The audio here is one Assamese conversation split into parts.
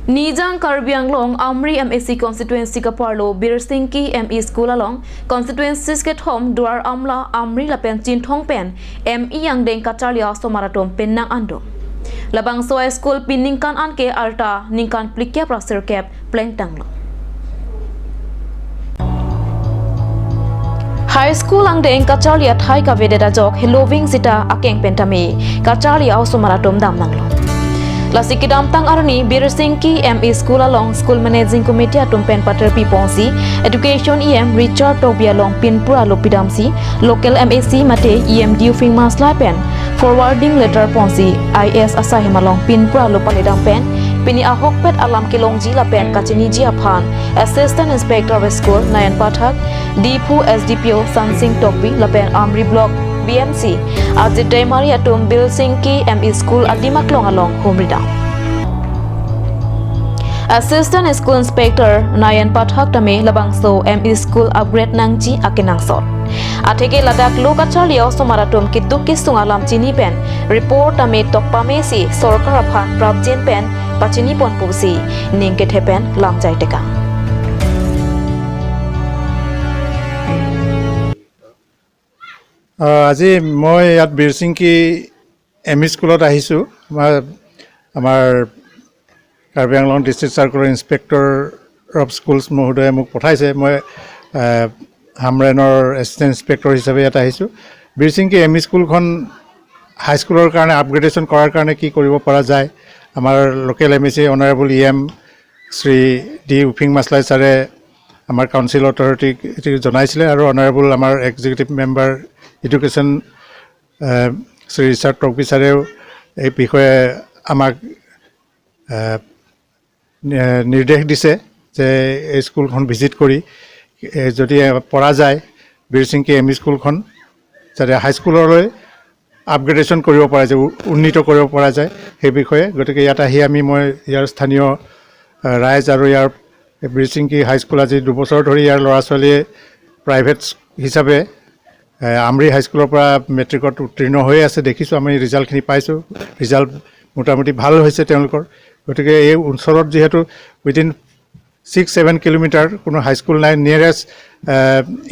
Nijang Karbi Anglong Amri MAC constituency ka parlo Bir Singki ME School along constituency ke thom duar amla Amri lapen chin thong pen ME yang deng kachalia somaratom pennang ando. Labang soa school pin ningkan an ke alta ningkan plikya prasir cap pleng tanglo. High school ang deng kachalia thai ka vededa jok heloving sita akeng pentami kachalia somaratom dam nanglo. Lasikidam tang arni Bir Singki ME School along School Managing Committee atum pen pater pi ponsi Education EM Richard Tobia long Pinpura Lopidamsi Local MAC mate EM Dufing Masla pen forwarding letter ponsi IS Asahim along Pinpura Lopalidam pen pini ahok pet alam kilong ji la pen kachini ji aphan Assistant Inspector of School Nayan Pathak Diphu SDPO Sansing Tokbi la pen Amri Block BMC Ajit Daimari atum Bil Singki ME School Adimaklong along Homrida. Assistant School Inspector Nayan Pathak tame labangso ME School upgrade nangji akinang sot. Atheke Ladakh lokachalio somaratum kiduk ki sungalam chini pen report tame tokpame si sarkar aphan prabjen pen pachini pon pusi ningke thepen lamjai teka. আজি মই ইয়াত বীৰসিংকি এম ই স্কুলত আহিছোঁ। আমাৰ Karbi Anglong district circular inspector of schools মহোদয়ে মোক পঠাইছে। মই হামৰেনৰ এছিষ্টেণ্ট ইনস্পেক্টৰ হিচাপে ইয়াত আহিছোঁ। বীৰসিংকি এম ই স্কুলখন হাইস্কুলৰ কাৰণে আপগ্ৰেডেশ্যন কৰাৰ কাৰণে কি কৰিব পৰা যায়, আমাৰ local M A C honourable E M Shri D Uphing Maslai ছাৰে আমাৰ কাউন্সিল অথৰিটিক জনাইছিলে আৰু অনাৰেবল আমাৰ executive member education Shri Richard Tokbi ছাৰেও এই বিষয়ে আমাক নিৰ্দেশ দিছে যে এই স্কুলখন ভিজিট কৰি যদি পৰা যায় বীৰসিংকি এম ই স্কুলখন যাতে হাইস্কুললৈ আপগ্ৰেডেশ্যন কৰিব পৰা যায়, উন্নীত কৰিব পৰা যায় সেই বিষয়ে। গতিকে ইয়াত আহি মই ইয়াৰ স্থানীয় ৰাইজ আৰু ইয়াৰ বীৰসিংকি হাইস্কুল আজি 2 বছৰ ধৰি ইয়াৰ ল'ৰা ছোৱালীয়ে প্ৰাইভেট হিচাপে আমৰি হাইস্কুলৰ পৰা মেট্ৰিকত উত্তীৰ্ণ হৈ আছে, দেখিছোঁ আমি ৰিজাল্টখিনি পাইছোঁ। ৰিজাল্ট মোটামুটি ভাল হৈছে তেওঁলোকৰ। গতিকে এই অঞ্চলত যিহেতু উইদিন 6-7 কিলোমিটাৰ কোনো হাইস্কুল নাই, নিয়েৰেষ্ট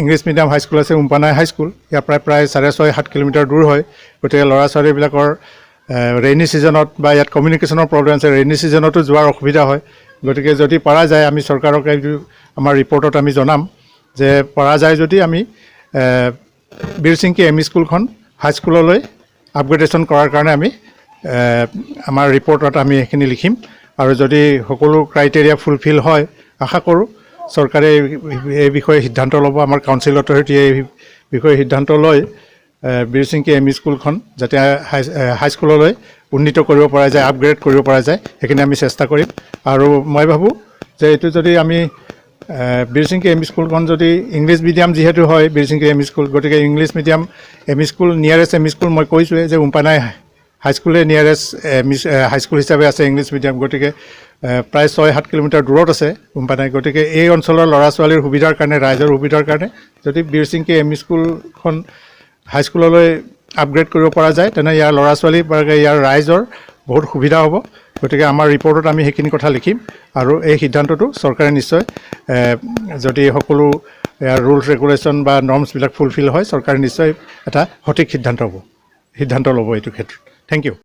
ইংলিছ মিডিয়াম হাইস্কুল আছে উম্পানাই হাইস্কুল, ইয়াৰ পৰা প্ৰায় 6.5-7 কিলোমিটাৰ দূৰ হয়। গতিকে ল'ৰা ছোৱালীবিলাকৰ ৰেইনি ছিজনত বা ইয়াত কমিউনিকেশ্যনৰ প্ৰব্লেম আছে, ৰেইনি ছিজনতো যোৱাৰ অসুবিধা হয়। গতিকে যদি পৰা যায় আমি চৰকাৰক এইটো আমাৰ ৰিপৰ্টত আমি জনাম যে পৰা যায় যদি আমি বীৰসিংকি এম ই স্কুলখন হাইস্কুললৈ আপগ্ৰেডেশ্যন কৰাৰ কাৰণে আমি আমাৰ ৰিপৰ্টত আমি সেইখিনি লিখিম। আৰু যদি সকলো ক্ৰাইটেৰিয়া ফুলফিল হয়, আশা কৰোঁ চৰকাৰে এই বিষয়ে সিদ্ধান্ত ল'ব। আমাৰ কাউন্সিল অথৰিটিয়ে এই বিষয়ে সিদ্ধান্ত লৈ বীৰসিংকি এম ই স্কুলখন যাতে হাইস্কুললৈ উন্নীত কৰিব পৰা যায়, আপগ্ৰেড কৰিব পৰা যায়, সেইখিনি আমি চেষ্টা কৰিম। আৰু মই ভাবোঁ যে এইটো যদি আমি বীৰসিংকি এম ই স্কুলখন যদি ইংলিছ মিডিয়াম যিহেতু হয় বীৰসিংকি এম ই স্কুল, গতিকে English medium M E school nearest M E school মই কৈছোঁৱে যে উম্পানাই হাইস্কুলে nearest M E high school হিচাপে আছে ইংলিছ মিডিয়াম। গতিকে প্ৰায় 6-7 কিলোমিটাৰ দূৰত আছে উম্পানাই। গতিকে এই অঞ্চলৰ ল'ৰা ছোৱালীৰ সুবিধাৰ কাৰণে, ৰাইজৰ সুবিধাৰ কাৰণে যদি বীৰসিংকি এম ই স্কুলখন হাইস্কুললৈ আপগ্ৰেড কৰিব পৰা যায়, তেনে ইয়াৰ ল'ৰা ছোৱালী বা ইয়াৰ ৰাইজৰ বহুত সুবিধা হ'ব। গতিকে আমাৰ ৰিপৰ্টত আমি সেইখিনি কথা লিখিম আৰু এই সিদ্ধান্তটো চৰকাৰে নিশ্চয় যদি সকলো ইয়াৰ ৰুলছ ৰেগুলেশ্যন বা নৰ্মছবিলাক ফুলফিল হয়, চৰকাৰে নিশ্চয় এটা সঠিক সিদ্ধান্ত ল'ব এইটো ক্ষেত্ৰত। Thank you.